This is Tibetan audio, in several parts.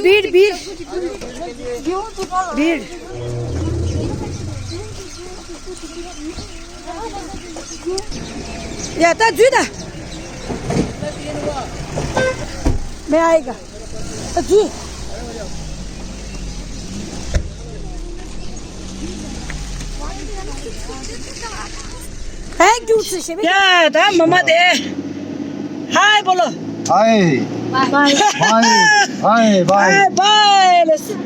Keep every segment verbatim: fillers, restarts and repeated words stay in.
བིར་བིར། བིར། ཡ་ད་འཛུལ་ད། མེ་ཨའི་ག་ད་འཛུལ། Thank you ཟེར་ཞེས་པས། ཡ་ད་མ་མ་དེ། ཧའི་བོ་ལོ། Hi. Bye. Bye. Hi, bye. Bye, bye. ལགས་སོ།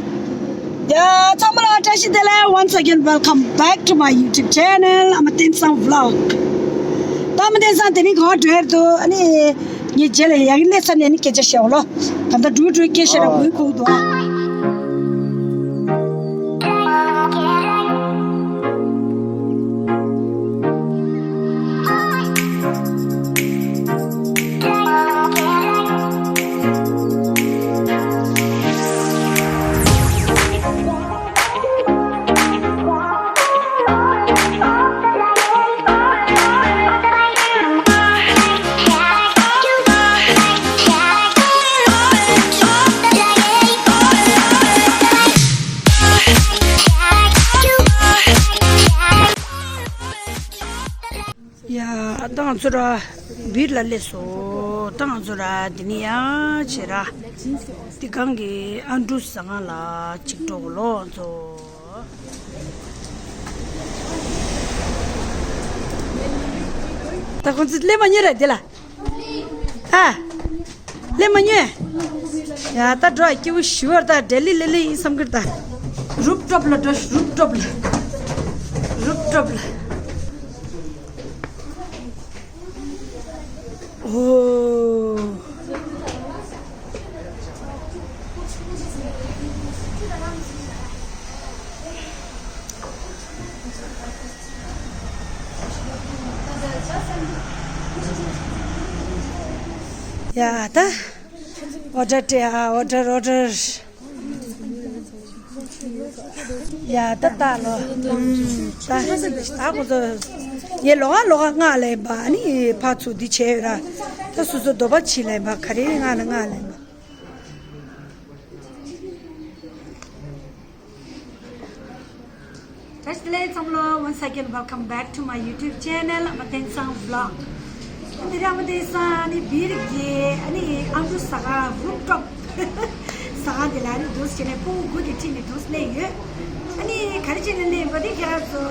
ཡ་ཚང་མ་ལ་བཀྲ་ཤིས་བདེ་ལེགས། Once again, welcome back to my YouTube channel. I'm a Tensang vlog. ད་མ་བསྟན་སང་དེ་ནི་ག་བ་འགྲོ་ཡར་འདུག་ཨ་ནི་ངའི་རྗེས་ལ་ཡ་གི་སླེབས་ས་ནས་ནི་སྐད་ཆ་བཤད་འོ་ལོ། ད་ལྟ་འགྲོ་འགྲོའི་སྐད་ཆ་ར་ཨ་གུས་ཁུག་འདུག་ཨ། ཡ། ད་ང་ཚོ་ར་བིར་ལ་སླེབས་སོང་། ད་ང་ཚོ་ར་འདི་ནས་ཡར་བྱས་ར་འདི་སྒང་གི་ཨན་ཌྲུ་ཟ་ཁང་ལ་ཅིག་འགྲོ་དགོས་ལོ་ང་ཚོ། ད་ཁོང་ཚོ་སླེབས་མ་མྱོང་ར་འདི་ལ། ཨ། སླེབས་མ་མྱོང་། ཡ་ད་འགྲོ་ཨ། སྐྱིད་པོ་ཞེ་པོ་རེད། ད་ལྡི་ལི་ལི་ལི་ཡིན་བསམ་གི་རེད། ད་རུབ་ཊོབ་ལ་འགྲོ། རུབ་ཊོབ་ལ། རུབ་ཊོབ་ལ། ཨོ། ཡ་ད། ཨོ་ཌར་སྤྲད་ཨ། ཨོ་ཌར་ཨོ་ཌར། ཡ་ད་ད་ལོ། ད་ད་ཁོ་ཚོ་ངས་ལོག་ཨ་ལོག་ཨ་མངགས་ལེན་པ། ཨ་ནི་ཕར་ཚུར་འདི་བྱས་ཡོད་ར། ད་སོ་སོ་འདོད་པ་བྱེད་ལེན་པ། ག་རེ་མངགས་ན་མངགས་ལེན་པ། བཀྲ་ཤིས་བདེ་ལེགས་ཚང་མ་ལོ། Once again, welcome back to my YouTube channel, Ama Tensang Vlog. འདི་ར་Ama Tensang་ནི་བིར་གྱི་ཨ་ནི་ཨན་ཌྲུ་ཟ་ཁང་། རུབ་ཊོབ་ཟ་ཁང་དེ་ལ་ཨ་ནི་འདུག་སེ་བྱས་ནས་ཕྲུ་གུ་དགུ་དེ་ཁྲིད་ནས་འདུག་སེ་སླེབས་ཡོད། ཨ་ནི་ག་རེ་བྱས་ནས་སླེབས་པ་དེ་ཁྱེད་རང་ཚོ་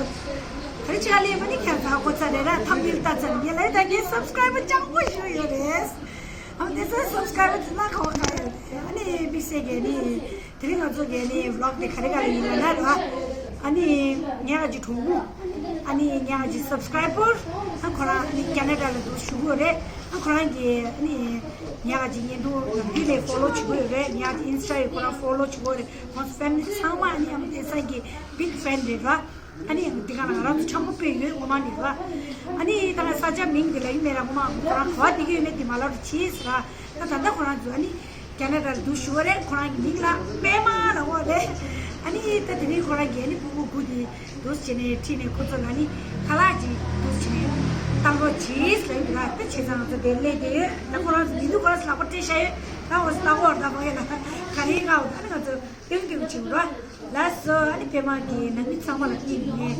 ག་རེ་བྱས་སླེབས་པ་ནི་ཁྱེད་རང་ཚོ་ཧ་གོ་ཚར་རེད་ར། ཐམ་ནེལ་ལྟ་ཚར་ནས་ལ་ད་ངའི་སབ་སི་ཀ་རའི་བར་སྤྱང་པོ་ཞིག་ཡོད་རེད། ཨ་ནི་དེ་ཚོ་སབ་སི་ཀ་རའི་བར་ཚོ་ན་ག་བ་ག་ཡོད་རེད། ཨ་ནི་དམིགས་བསལ་གྱི་ནི་དེ་རིང་ང་ཚོ་གི་ནི་བི་ལོག་དེ་ག་རེ་ག་རེ་ཡིན་ལབ་ན་ར། ཨ་ནི་ངའི་ཨ་ཅག་གི་གྲོགས་པོ། ཨ་ནི་ངའི་ཨ་ཅག་གི་སབ་སི་ཀ་རའི་བར། ཨ་ཁོ་རང་ནི་ཁེ་ན་ཌ་ལ་འདུག་བཞུགས་ཡོད་རེད། ཨ་ཁོ་རང་གི་ཨ་ནི་ངའི་ཨ་ཅག་གི་བརྙན་ཐུང་ནམ་རྒྱུན་ལས་ཕོ་ལོ་བྱེད་ཀྱི་ཡོད་རེད། ངའི་ཨ་ཅག་གི་ཨིན་སི་ཊ་ཡི་ཁོ་རང་ཕོ་ལོ་བྱེད་ཀྱི་ཡོད་རེད། ཁོང་ཚོ་ཕེ་མི་ལི་ཚང་མ་ཨ་ནི་ཨ་མ་བསྟན་སང་གི་བིག་ཕེན་རེད་ར། ཨ་ནི་འདི་ག་ལ་ང་རང་ཚོ་འཆམ་པོ་དཔེ་ཡོད་ངོ་མ་ནི་ར། ཨ་ནི་ད་ང་ས་ཆ་མིང་དེ་ལབ་ཀྱི་མེད་ར། ངོ་མ་ཁོ་རང་ག་བ་བསྡད་ཀྱི་ཡོད་མེད་དེ་མ་ལབ་རོགས་བྱེད་ཟེར་ར། ད་ད་ལྟ་ཁོ་རང་ཚོ་ཨ་ནི་ཁེ་ན་ཌ་ལ་འདུག་བཞུགས་པ་རེད། ཁོ་རང་གི་མིང་ལ་པད་མ་ལབ་ཀྱི་ཡོད་རེད། ཨ་ནི་ད་དེ་རིང་ཁོ་རང་གིས་ཨ་ནི་ཕྲུ་གུ་དགུ་དེ་འདུག་སེ་བྱས་ནས་ཁྲིད་ནས་ཁོ་ཚོ་ལ་ཨ་ནི་ཁ་ལག་ཅིག་འདུག་སེ་བྱས་ནས་བཏང་རོགས་བྱེད་ཟེར་ལབ་ཀྱི་འདུག་ར། ད་བྱས་ཙང་ང་ཚོ་དེར་སླེབས་བསྡད་ཡོད། ད་ཁོ་རང་ཚོ་མི་འདུག་ཁོ་རང་ཚོ་ལག་པ་སྤྲད་བཞག་ཡོད། ད་འོ་ཙི་ལྟ་གོ་ད་གོ་ཡ་ལ་ག་རེ་ང་འོ་ད་ནི་ང་ཚོ་ཏིང་ཏིང་བྱེད་རོགས། ལགས་སོ། ཨ་ནི་པད་མ་གི་ནང་མི་ཚང་མ་ལ་སྙིང་ནས་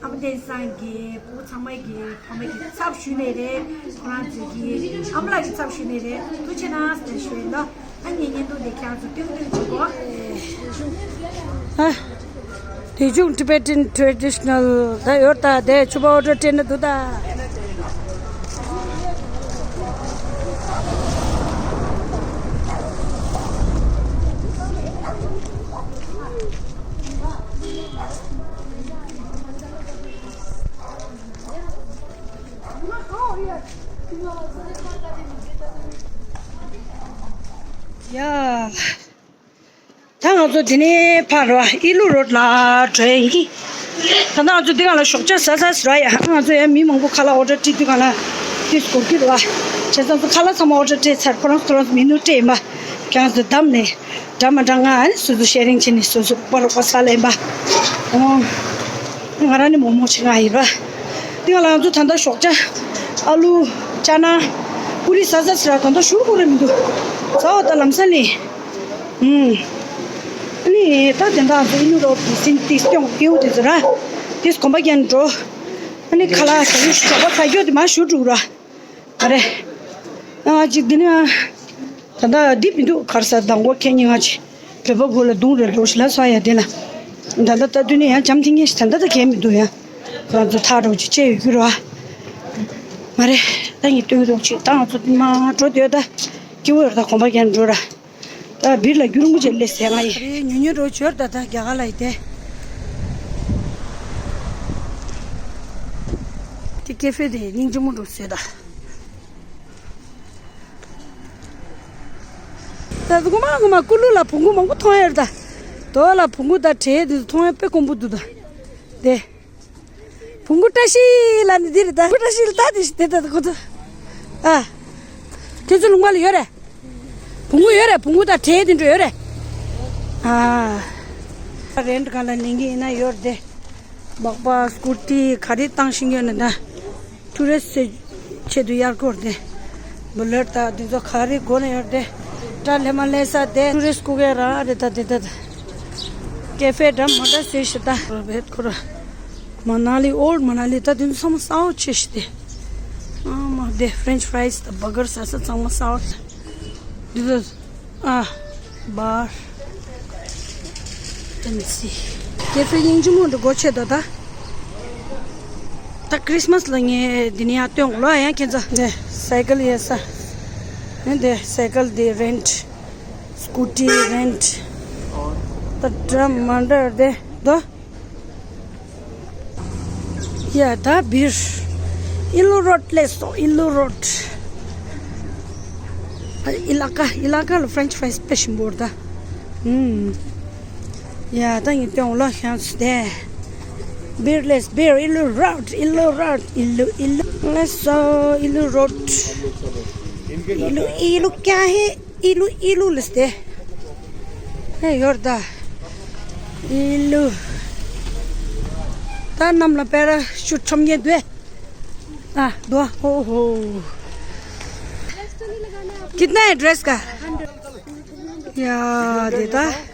ཨ་མ་བསྟན་སང་གི་བུ་ཚང་མ་གི་ཕ་མ་གི་ཚབ་ཞུས་ནས་རེད། ཁོ་རང་ཚོ་གི་ཨ་མ་ལགས་ཀྱི་ཚབ་ཞུས་ནས་རེད། ཐུགས་རྗེ་གནང་ཟེར་ཞུ་ཡིན་ལོ། ཨ་ངའི་བརྙན་ཐུང་འདི་ཁྱེད་རང་ཚོ་ཏིང་ཏིང་བྱེད་དགོས། ཨ། དེ་ཆུང་Tibetan traditional་ད་ཡོད་ད། དེ་ཕྱུ་པ་ཨོ་ཌར་སྤྲད་ན་འདུག་ད། ཡ། ད་ང་ཚོ་འདི་ནས་ཕར་ར་ཨི་ལུ་རོཌ་ལ་འགྲོ་ཡ་ཡིན། ད་ལྟ་ང་ཚོ་འདི་ག་ལ་ཞོགས་ཇ་ཟ་ཟ་ཟེར་བ་ཡ། ང་ཚོ་ཡ་མི་མང་པོ་ཁ་ལག་ཨོ་ཌར་སྤྲད་དུས་ག་ལ་དུས་འགོར་གྱི་རེད་བ། བྱས་ཙང་ཚོ་ཁ་ལག་ཚང་མ་ཨོ་ཌར་སྤྲད་ཚར། ཁོ་རང་ཚོ་ཁོ་རང་ཚོ་མེ་ནུ་སྤྲད་ཡིན་པ། ཁྱེད་རང་ཚོ་བདམས་ནས་འདྲ་མ་འདྲ་ང་ཨ་ནི་སོ་སོ་ཤེ་རིང་བྱས་ནས་སོ་སོ་རོགས་པ་རོགས་པ་ཟ་ལེན་པ། ཨོ། ང་རང་ནི་མོག་མོག་ཅིག་ང་ཡིན་པ། འདི་ག་ལ་ང་ཚོ་ད་ལྟ་ཞོགས་ཇ་ཨ་ལུ་ཅ་ན་པུ་རི་ཟ་ཟ་ཟེར་བ་ད་ལྟ་ཞུ་དགོས་རེད་མི་འདུག་ཟ་འོ་ད་ལམ་སང་ནས། ཨུམ། ཨ་ནི་ད་དེ་འདྲ་ཚོ་ཨི་ནུ་རོ་བུ་སིན་ཏིས་སྐྱོང་སྐྱེའུ་དེ་ཚོ་ར། ཏིས་གོམ་པ་རྒྱན་འགྲོ། ཨ་ནི་ཁ་ལག་ཟ་རྒྱུ་ཞོགས་པ་ཟ་རྒྱུ་དེ་མ་ཞུ་འགྲུག་ར། ཨ་རེ། ཨ་ཅིག་འདི་ནི་ཨ། ད་ལྟ་འདི་མི་འདུག་གར་ས་དང་པོ་ཁྱེད་གཉིས་ང་ཅི། བོད་པ་བོ་ལ་རྡུང་རེ་འགྲོ་ཞིག་ལ་སོ་ཡ་དེ་ལ། ད་ལྟ་ལྟ་དུས་ནི་ཡང་འཇམ་ཐིང་ངེ་ཞིག་ད་ལྟ་ད་གས་མི་འདུག་ཡ། ཁོ་རང་ཚོ་ཐག་འགྲོ་ཅིག་བཅད་ཡོད་རྒྱུ་ར། མ་རེད། ད་ངས་སྟོན་རོགས་ཅིག་ད་ང་ཚོ་མ་འགྲོ་འདོད་ད། སྐྱེ་བོ་ཡོད་ད་གོམ་པ་རྒྱན་འགྲོ་ར། ད་བིར་ལ་རྒྱུ་རིང་པོ་བྱས་སླེབས་ཟེར་ང་ཡི། རེད་ཉུང་ཉུང་འགྲོ་བྱོས་ད་ད་རྒྱ་གར་ལ་ཡི་དེ། དེ་ཀེ་ཧྥེ་དེ་སྙིང་རྗེ་མོ་འགྲོ་བཟོས་ད། ད་སྒོ་མ་སྒོ་མ་ཀུ་ལུ་ལ་བོང་གུ་མང་པོ་མཐོང་ཡོད་ད། དོ་ལ་བོང་གུ་ད་བྲེ་དེ་མཐོང་ཡོད་དཔེ་དཀོན་པོ་འདུག་ད། དེ། བོང་གུ་བཀྲ་ཤིས་ལ་ནི་འདི་རེད་ད། བཀྲ་ཤིས་ལ་ད་དེ་ཞིག་དེ་ད་ཁོ་ཚོ། ཨ། ཁྱེད་ཚོ་ལུང་པ་ལ་ཡོད་རེད། བོང་གུ་ཡོད་རེད། བོང་གུ་དང་བྲེ་དེ་འདྲ་ཡོད་རེད། ཨ། རེན་ཊི་ག་ལ་ལེན་གི་ཡིན་ན་ཡོད་རེད་དེ། སྦག་སྦག་སྐུ་ཊི་ག་རེ་བཏང་ཤེས་ཀྱི་ཡོད་ན་ད། ཊུ་རི་སི་ཊི་ཆེད་དུ་ཡར་སྐོར་དེ། བུ་ལེཊ་དང་དེ་ཚོ་ག་རེ་དགོས་ན་ཡོད་རེད་དེ། སྐྲ་ལྷས་མ་ལྷས་ས་དེ་ཊུ་རི་སི་ཊི་སྐུ་སྒེར་རང་རེད་ད་དེ་ད་ད། ཀེ་ཧྥེ་འདྲ་མ་འདྲ་བཟོས་ཤག་ད། བེད་ཁོ་ར། མ་ན་ལི་ཨོལ་མ་ན་ལི་ད་དེ་ཚང་མ་གསར་པ་ཆེ་ཤག་དེ། ཨ་མ་དེ་ཕ་རེན་ཆི་ཕ་རའི་སི་དང་བར་གར་ཟ་ས་ཚང་མ་གསར་པ། དེ་ཚོ། ཨ། བར། ཨེམ་སི། ཀེ་ཧྥེ་སྙིང་རྗེ་མོ་འདྲ་སྒོ་ཕྱེ་དོ་ད། ད་ཁྲིས་མས་ལ་ངས་འདི་ནས་ཡར་སྟོན་གོ་ལོ་ཡང་ཁྱེད་ཚོ། འདི་སའི་ཀལ་ཡོད་ས། འདི་སའི་ཀལ་འདི་རེན་ཊི། སྐུ་ཊི་རེན་ཊི། ད་འདྲ་མ་འདྲ་འདི་དོ། ཡ་ད་བིར། ཨི་ལུ་རོཌ་སླེབས་སོང་། ཨི་ལུ་རོཌ། ཨི་ལ་ཀ་ཨི་ལ་ཀ་ལ་ཕ་རེན་ཆི་ཕ་རའི་སི་དཔེ་ཞིམ་པོ་རེད་ད། ཨུམ། ཡ་ད་ངས་སྟོན་གོ་ལོ་ཤང་སུ་དེ། བིར་སླེབས་བིར། ཨི་ལུ་རོཌ། ཨི་ལུ་རོཌ། ཨི་ལུ་ཨི་ལུ་སླེབས་སོང་། ཨི་ལུ་རོཌ། ཨི་ལུ་ཨི་ལུ་ཀྱ་ཧེ། ཨི་ལུ་ཨི་ལུ་ལ་སྟེ། ཧེ་ཡོར་ད། ཨི་ལུ། ད་གནམ་ལ་པེ་ར་ཤུ་ཊི་འཁྲབ་མཁན་འདུག་ཨ་འདུག་ཨ་ཧོ་ཧོ། कितना है ड्रेस का? ཡ་དེ་ད།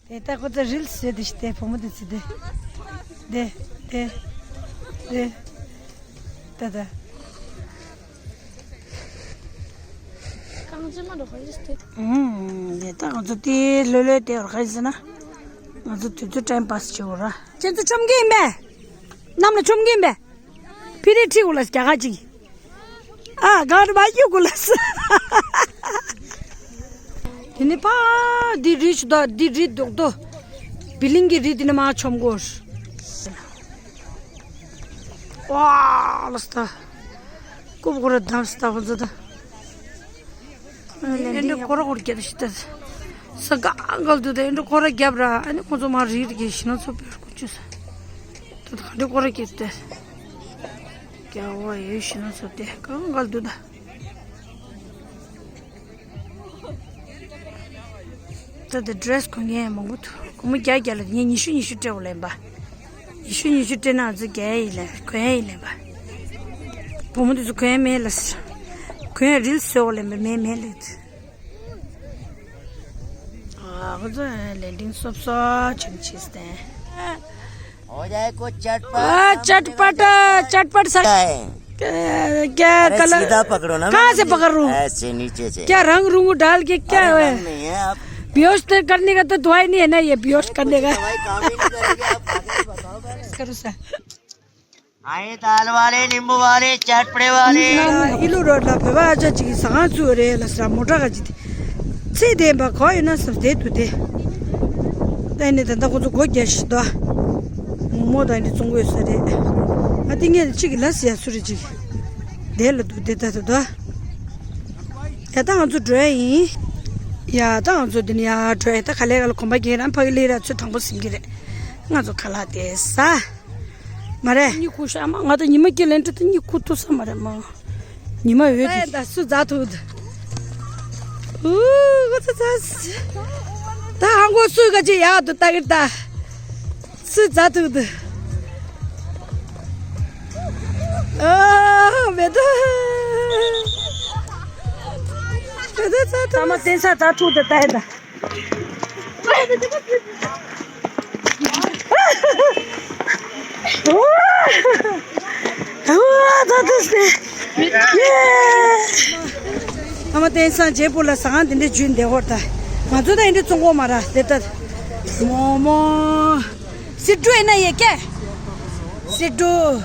དེ་ལྟ་ཁོ་ཚོ་རིལ་བཟོས་ཏེ་ཞིག་དེ་བུ་མོ་དེ་ཚོ་དེ། དེ་དེ་དེ། ད་ད། རྐང་རྗེས་མ་འགྲོ་ཁ་ཡིས་དེ། ཨུམ། དེ་ད་ང་ཚོ་དེ་ལྷོད་ལྷོད་དེ་བར་ཁ་ཡིན་ཟེར་ན། ང་ཚོ་དུས་ཚོད་ཊའིམ་པཱ་སི་བྱེད་འོ་ར། ཁྱེད་ཚོ་འཁྲབ་མཁན་ཡིན་པས། གནམ་ལ་འཁྲབ་མཁན་ཡིན་པས། ཕི་རི་ཁྲིད་འོ་ལ་རྒྱ་གར་ཅིག་ཨ་གར་མ་གཡུག་གོ་ལ་ས། དེ་ནི་ཕ་འདི་རི་ཆུ་ད་འདི་རི་རྡོག་རྡོ། བི་ལིང་གི་རི་འདི་ནི་མ་ཆོམ་གོ། ཝ་ལ་སྟ། ཀུབ་གོ་ར་དམ་སྟ་ཧོ་ཛ་ད། ཨེ་འདྲ་ཀོ་ར་ཀོ་ར་རྒྱབ་ད་ཤི་ད། ས་གང་གལ་དུ་ད་ཨེ་འདྲ་ཀོ་ར་རྒྱབ་ར་ཨ་ནི་ཁོ་ཚོ་མ་རི་རི་གི་ཤི་ན་ཚོ་པེར་ཀུ་ཅུ་ས། ད་ག་འདྲ་ཀོ་ར་རྒྱབ་ད། རྒྱ་བ་ཡོད་ཤི་ན་ཚོ་དེ་གང་གལ་དུ་ད། ད་དེ་ཌི་རེ་སི་གོན་མཁན་མང་པོ་འདུག་སྒོར་མོ་བརྒྱ་བརྒྱ་ལ་ངས་ཉི་ཤུ་ཉི་ཤུ་སྤྲད་འོ་ལེན་པ། ཉི་ཤུ་ཉི་ཤུ་སྤྲད་ན་ང་ཚོ་རྒྱག་ཡ་ཡིན་ལེན། གོན་ཡ་ཡིན་ལེན་པ། བུ་མོ་དེ་ཚོ་གོན་ཡ་མེད་ལ་ཟེར། གོན་ཡ་རིལ་བཟོས་འོ་ལེན་པ་མེད་མེད་ལེ། ཨ་ཁོ་ཚོ་ལེན་ཏིང་སོབ་སོབ་བྱུང་ཕྱིས་ཏེ། हो जाए कुछ चटपट। हाँ, चटपट, चटपट सा। क्या है? क्या, क्या अरे, कलर? सीधा पकड़ो ना, कहाँ से पकड़ लूँ? ऐसे नीचे से। क्या रंग रूंग डाल के क्या अरे, है? रंग नहीं है, आप बेहोश तो करने का तो दवाई नहीं है ना, ये बेहोश करने का। दवाई काम ही नहीं करेगी, आप आगे बताओ पहले। करो सा। आए दाल वाले, नींबू वाले, चटपटे वाले। इलू रोड ला पे बाजा जी सगां सु रे ला सा मोटा का जी। ཚེ་བདེན་པ་གོ་ཡོད་ན་བསམ་བསྡད་འདུག་སྟེ། ད་ནི་ད་ལྟ་ཁོ་ཚོ་སྒོ་རྒྱག་བཞིན་འདུག་མོ་ད་ནི་བཙོང་དགོས་ས་རེད། ང་དེ་ངས་གཅིག་གི་ལ་ཟེར་ཡ་སུ་རེད་ཅིག་དེ་ལ་འདུག་དེ་ད་ད་ད། ཡ་ད་ང་ཚོ་འགྲོ་ཡ་ཡིན། ཡ་ད་ང་ཚོ་འདི་ནས་ཡར་འགྲོ་ཡ། ད་ག་ལེ་ག་ལ་གོམ་པ་རྒྱག་རང་ཕ་གི་ལི་ར་ཚོད་དང་པོ་ཟིན་གི་རེད། ང་ཚོ་ཁ་ལག་དེ་ཟ། མ་རེད། གཉིད་ཁུག་ཤག་མ། ང་ད་ཉི་མ་སྐྱིད་ལན་ཏྲི་ད་གཉིད་ཁུག་ཐུབ་ས་མ་རེད་མ། ཉི་མ་འོད་ད་ད་སུ་འཛའ་ཐུག་ད། ཨུ་ག་ཚ་ཚ། ད་ཧང་གོ་སུ་ག་ཅི་ཡག་ཏུ་ལྟ་གི་ད། སུ་འཛའ་ཐུག་ད། ཨ་མེ་ད། མེ་ད་འཛའ་ཐུག་ད་མ་བསྟན་ས་འཛའ་ཐུག་ད་ལྟ་ཡ་ད། ཨ་མ་བསྟན་སངས་རྒྱས་པོ་ལ་ཟ་ཁང་དེ་འདྲ་བརྒྱུད་འདེད་ཧོར་ད། ང་ཚོ་ད་ཡིན་འདྲ་བཙོང་གོ་མ་ར་དེ་ལྟར། མོ་མོ། སི་ཏྲུ་ཡིན་ན་ཡེ་ཀེ། སི་ཏྲུ།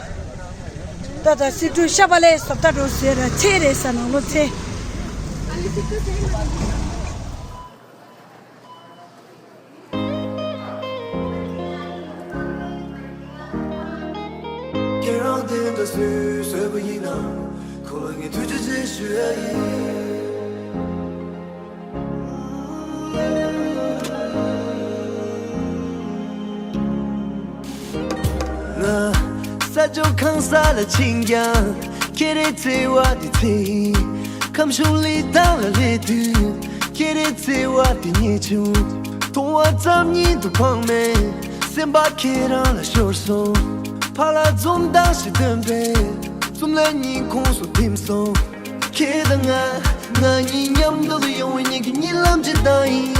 ད་ད་སི་ཏྲུ་ཤ་བ་ལས་སོབ་ད་འགྲོ་ཟེར་ར་ཚེ་རེད་ས་ནང་ལོ་ཚེ། ཁྱེད་རང་དེ་འདྲ་སུས་བཟོས་པ་ཡིན་ནམ། ཁོ་ལ་ངས་ཐུགས་རྗེ་ཆེ་ཞུ་ཡ་ཡིན། ང་ས་ཕྱོགས་གང་ས་ལ་ཕྱིན་ཀྱང་། ཁྱེད་རའི་བརྩེ་བ་དེ་ཚེ་ཡིན། ཁམས་གཞུང་ལི་ཐང་ལ་སླེབས་དུས། ཁྱེད་རའི་བརྩེ་བ་དེ་རྙེད་བྱུང་། མཐོང་བ་ཙམ་ཉིད་དུ་ཕངས་མེད། སེམས་པ་ཁྱེད་རང་ལ་ཤོར་སོང་། ཕར་ལ་འཛུམ་མདངས་ཤིག་སྟོན་པས། འཛུམ་ལ་སྙིང་ཁོང་སུ་ཐིམ་སོང་། ཁྱེད་དང་ང་། ང་གཉིས་མཉམ་དུ་ཡོང་བའི་ཉིན་གྱི་གཉིད་ལམ་ཇི་ལྟར་ཡིན།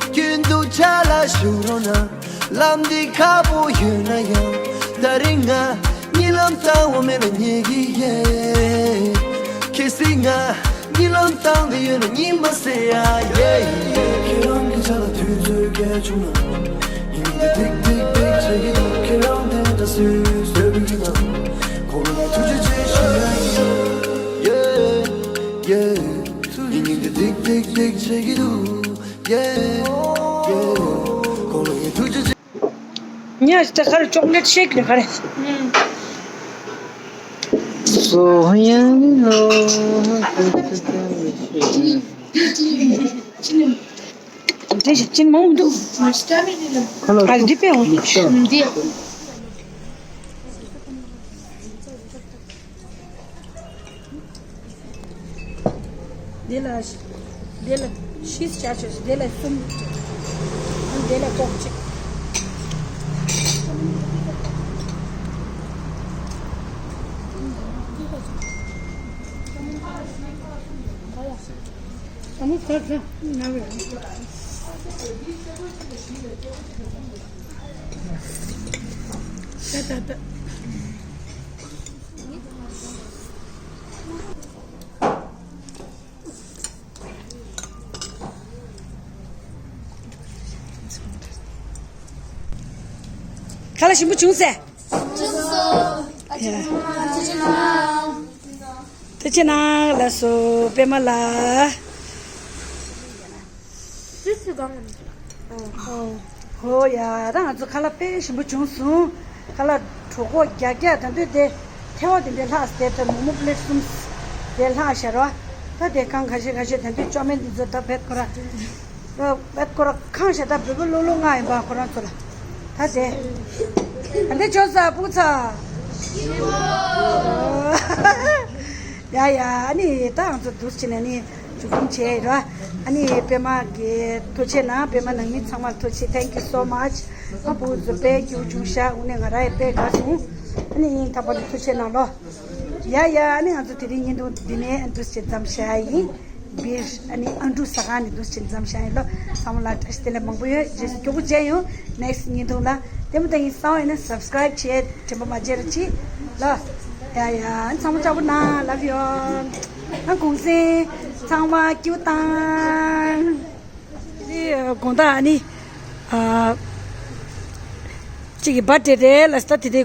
རྒྱུན་དུ་ཆ་ལ་ཞུགས་རོགས་གནང་། ལམ་འདི་ཁག་པོ་ཡོད་ན་ཡང་། ད་རེས་ང་གཉིད་ལམ་བཏང་བ་མེད་ན་ཉལ་གི་ཡོད། གལ་སྲིད་ང་གཉིད་ལམ་བཏང་བསྡད་ཡོད་ན་གཉིད་མ་སད་ཡ་ཡེ། ཁྱེད་རང་གི་ཆ་ལ་དུས་ཚོད་བརྒལ་བྱུང་ན། ཉིན་འདི་ཏིག་ཏིག་ཏིག་བྱེད་ཀྱི་འདུག་ཁྱེད་རང་དེ་འདྲ་སུས་བཟོས་པ་ཡིན་ནམ། ཁོང་ལ་ཐུགས་རྗེ་ཆེ་ཞུ་ཡ་ཡིན། ཡེ་ཡེ། ཉིན་འདི་ཏིག་ཏིག་ཏིག་བྱེད་ཀྱི་འདུག་ཡེ་ཡེ། ཁོང་ལ་ངས་ཐུགས་རྗེ་ཆེ། ཉ་ཅི་ད་ག་རེ་ཅོག་ལེ་ཊི་ཤེག་རེད་ག་རེ། སོ་ཡང་ལོ། དེ་བཞིན་ཅི་མང་མི་འདུག་ཁ་ལག་ཨ་འདི་པའི་འོང་། འདི། འདི་ལ། འདི་ལ་བཞི་བྱ་ཆོག་འདི་ལ་གསུམ། འདི་ལ་ལྐོག་གཅིག་ཁ་ལག་ཞིམ་པོ་བྱུང་ཟེ། བྱུང་སོང་། ཨ་ཅག་ཨ་ཅག་ཨ་ཅག་ཨ་ཅག་ལགས་སོ་པད་མ་ལགས། སུས་སུས་གང་། ཧོ་ཡ། ད་ང་ཚོ་ཁ་ལག་དཔེ་ཞིམ་པོ་བྱུང་སོང་། ཁ་ལག་གྲོད་ཁོག་རྒྱགས་རྒྱགས་ད་འདོད་དེ། ཐལ་བ་དེ་འདྲའི་ལྷག་སྟེ་ད་མོག་མོག་པི་ལེཊ་གསུམ་དེ་ལྷག་ཤར་བ། ད་དེ་གང་ཁ་ཤས་ཁ་ཤས་ད་འདོད་ཅོ་མེད་འདི་ཚོ་ད་བེད་ཁོ་ར། བེད་ཁོ་ར་ཁང་ཤ་ད་བོད་པ་ལོ་ལོ་ང་ཡིན་པ་ཁོ་རང་ཚོ་ལ། ད་དེ། ད་འདི་ཅོ་ས་སྤུ་ཚ། ཡ་ཡ། ཨ་ནི་ད་ང་ཚོ་འདུག་ཕྱིན་ནས་ནི། ཞུ་སྐུལ་བྱས་ར། ཨ་ནི་པད་མ་གི་ཐུགས་རྗེ་གནང་། པད་མ་ནང་མི་ཚང་མར་ཐུགས་རྗེ། Thank you so much། ང་བུ་ཚོ་དཔེ་སྐྱིད་པོ་བྱུང་ཤག་དངོས་གནས་ང་རང་ཡང་དཔེ་དགའ་སོང་། ཨ་ནི་ཡིན་ཐ་པ་ལ་ཐུགས་རྗེ་གནང་ལོ། ཡ་ཡ། ཨ་ནི་ང་ཚོ་དེ་རིང་བརྙན་ཐུང་འདི་ནས་འདུག་སེ་མཚམས་བཞག་ཡིན། སྦིར་ཨ་ནི་ཨན་ཌྲུ་ཟ་ཁང་ནས་འདུག་སེ་མཚམས་བཞག་ཡིན་ལོ། ཚང་མ་ལ་བཀྲ་ཤིས་བདེ་ལེགས་མང་པོ་ཡོད། རྗེས་སུ་མགྱོགས་པོ་མཇལ་ཡོང་། Next་བརྙན་ཐུང་ལ། དེ་མོ་ད་ཡིན་བསམ་ཡོད་ན་subscribe་བྱེད། དྲན་པ་མ་བརྗེད་རོགས་གྱིས་ལ། ཡ་ཡ། ཚང་མ་ལྕགས་པོ་གནང་། Love you all། ཨ་གུང་སེང་ཚང་མ་སྐྱིད་པོ་བཏང་། དེ་དགོང་དག་ཨ་ནི་ཨ་གཅིག་གི་བར་ཌེ་རེད་ལ་ས་ད་དེ་དེ།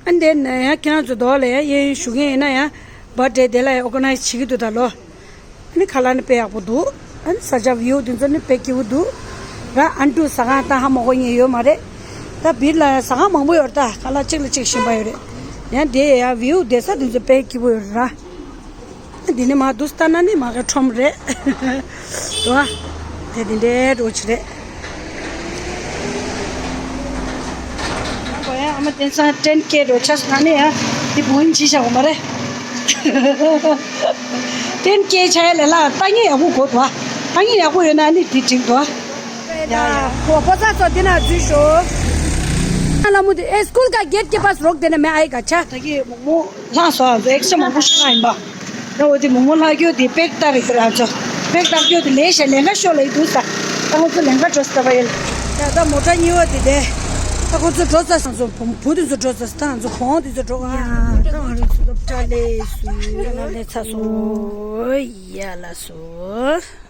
ཨ་འདི་ནས་ཡང་ཁྱེད་རང་ཚོ་འདོགས་ལ་ཡང་གཡས་གཡོན་ཞུ་མཁན་ཡིན་ན་ཡང་བར་ཌེ་དེ་ལ་ཡང་ཨོ་ག་ནའི་ཛི་བྱེད་ཀྱི་འདུག་ད་ལོ། ཨ་ནི་ཁ་ལག་ནི་དཔེ་ཡག་པོ་འདུག་ཨ་ནི་ས་ཆ་བིའུ་དེ་ཚོ་ནི་དཔེ་སྐྱིད་པོ་འདུག་ར་ཨན་ཌྲུ་ཟ་ཁང་ད་ཧ་མ་གོ་མཁན་ཡོད་མ་རེད། ད་བིར་ལ་ཟ་ཁང་མང་པོ་ཡོད་རེད། ད་ཁ་ལག་གཅིག་ལ་གཅིག་ཞིམ་པ་ཡོད་རེད། ཡང་དེ་ཡང་བིའུ་བསྡད་ས་དེ་ཚོ་དཔེ་སྐྱིད་པོ་ཡོད་རེད་ར། འདི་ནི་མ་འདུག་ལྟ་ན་ནི་མ་ག་ཁྲོམ་རེད། དོ། དེ་འདི་འདྲའི་འགྲོ་ཆི་རེད། ཨ་མ་དེང་སང་ཊེན་ཀེ་འགྲོ་ཆ་སོང་ན་ནི་ཡ། འདི་བུ་ཡིན་ཅི་བྱ་བ་མ་རེད། ཊེན་ཀེ་ཆ་ཡ་ལས་ལ་ལྟ་ངེས་ཡག་པོ་དགོས་དོ། ལྟ་ངེས་ཡག་པོ་ཡོད་ན་ནི་འདི་འགྲིག་དོ། ཡ་ཡ། ཁོ་ཁོ་ཚ་ཚོ་འདི་ན་འཛུལ་ཤོག་ཨ་ལ་མོ་དེ་ཨེ་སྐུལ་ག་གེ་ཊི་ཀི་པཱས་རོག་དེ་ན་མེ་ཨའི་ག་ཆ། ད་གི་མོག་མོག་ལྷག་སོང་། ཨེག་སི་ཊ་ར་མང་པོ་ཞིག་ལྷག་ཡིན་པ། ད་འོ་དེ་མོག་མོག་ལྷག་རྒྱུ་དེ་པེག་བཏང་རེད་ཟེར་ར་ཚོ། པེག་བཏང་རྒྱུ་དེ་ལས་ཤ་ལས་ཀ་ཤོ་ལ་ཡི་འདུག་ས། ད་ཁོ་ཚོ་ལས་ཀ་འགྲོ་ས་ད་བ་ཡིན། ད་ད་མོ་ཊ་གཉིས་པ་དེ་དེ། ད་ཁོ་ཚོ་འགྲོ་ས་སང་ཚོ་བུ་བུ་དེ་ཚོ་འགྲོ་ས་ད་ང་ཚོ་གོང་དེ་ཚོ་འགྲོ་ག་ཡ་ད་ང་རང་ཚོ་སློབ་གྲྭ་ལས་སུ་ཡ་ལ་ལས་ཚ་སོ་ཡ་ལ་སོ།